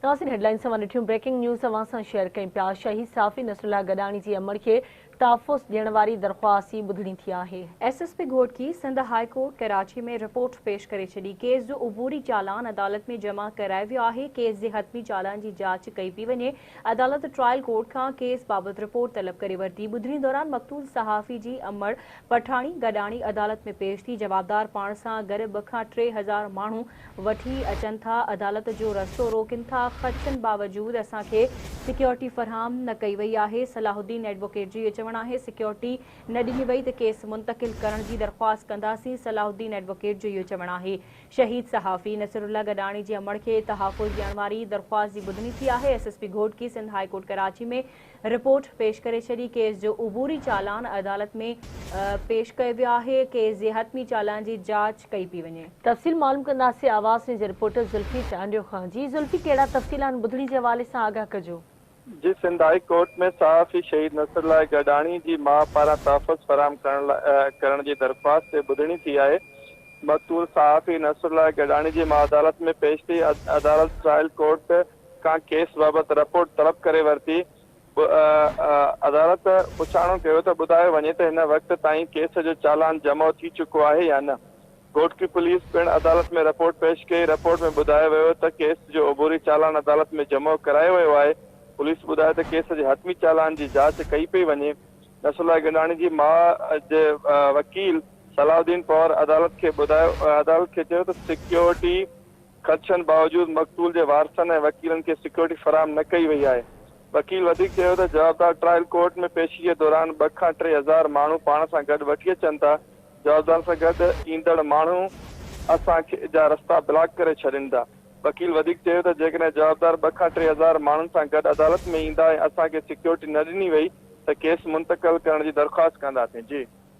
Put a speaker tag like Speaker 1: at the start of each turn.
Speaker 1: ناظرين هيڊلائنز اوهان ڏٺيون بريڪنگ نيوز اوهان سان شيئر ڪيون پيا شهيد صحافي نصرالله گڏاڻي جي امڙ کي تحفظ ڏيڻ واري درخواست جي ٻڌڻي ٿي آهي.
Speaker 2: S S P Ghotki Sindh high court Karachi ۾ report پيش ڪري ڇڏي، ڪيس جو عبوري چالان عدالت ۾ جمع ڪرايو ويو آهي، ڪيس جي حتمي چالان جي جاچ ڪئي پئي وڃي، عدالت ٽرائل ڪورٽ کان ڪيس بابت رپورٽ طلب ڪري ورتي، ٻڌڻي دوران مقتول صحافي جي امڙ پٺاڻي گڏاڻي عدالت ۾ پيش ٿي، جوابدار پاڻ سان گڏ ٻه کان 3000 ماڻهو وٺي اچن ٿا، عدالت جو رستو روڪين ٿا، خدشن باوجود اسان کي سيڪيورٽي فراهم نه ڪئي وئي آهي، صلاح الدين ايڊووڪيٽ جو اهو چوڻ آهي سيڪيورٽي نه ڏني وئي ته ڪيس منتقل ڪرڻ جي درخواست ڪنداسين، صلاح الدين ايڊووڪيٽ جو اهو چوڻ آهي شهيد صحافي نصر الله گڏاڻي جي امڙ کي تحفظ ڏيڻ واري درخواست جي ٻڌڻي ٿي آهي، S S P Ghotki Sindh high court Karachi ۾ report پيش ڪري ڇڏي، ڪيس جو عبوري چالان عدالت ۾ پيش ڪيو ويو آهي، ڪيس جي حتمي چالان جي جاچ ڪئي پئي وڃي.
Speaker 1: تفصيل معلوم ڪنداسين آواز نيوز جي رپورٽر ذلفي چانڊيو کان. جي ذلفي ڪهڙا تفصيل آهن ٻڌڻي جي حوالي سان آگاهه ڪجو.
Speaker 3: جي سنڌ هائي ڪورٽ ۾ صحافي شهيد نصرالله گڏاڻي جي ماء پاران تحفظ فراهم ڪرڻ لاء ڪرڻ جي درخواست تي ٻڌڻي ٿي آهي. مقتول صحافي نصرالله گڏاڻي جي ماء عدالت ۾ پيش ٿي. عدالت ٽرائل ڪورٽ کان ڪيس بابت رپورٽ طلب ڪري ورتي. عدالت پڇاڻو ڪيو ته ٻڌايو وڃي ته هن وقت تائين ڪيس جو چالان جمع ٿي چڪو آهي يا نه. گهوٽڪي پوليس پڻ عدالت ۾ رپورٽ پيش ڪئي. رپورٽ ۾ ٻڌايو ويو ته ڪيس جو عبوري چالان عدالت ۾ جمع ڪرايو ويو آهي. پوليس ٻڌايو ته ڪيس جي حتمي چالان جي جاچ ڪئي پئي وڃي. نصرالله گڏاڻي جي ماء جي وڪيل صلاح الدين پنهور عدالت کي ٻڌايو عدالت کي چيو ته سيڪيورٽي خدشن باوجود مقتول جي وارثن ۽ وڪيلن کي سيڪيورٽي فراهم نه ڪئي وئي آهي. وڪيل وڌيڪ چيو ته جوابدار ٽرائل ڪورٽ ۾ پيشي جي دوران ٻه کان 3000 ماڻهو پاڻ سان گڏ وٺي اچن ٿا، جوابدارن سان گڏ ايندڙ ماڻهو اسان کي جا رستا بلاڪ ڪري ڇڏين ٿا. وڪيل وڌيڪ چيو ته جيڪڏهن جوابدار ٻه کان 3000 ماڻهن سان گڏ عدالت ۾ ايندا ۽ اسان کي سيڪيورٽي نه ڏني وئي ته ڪيس منتقل ڪرڻ جي درخواست ڪنداسين. جي.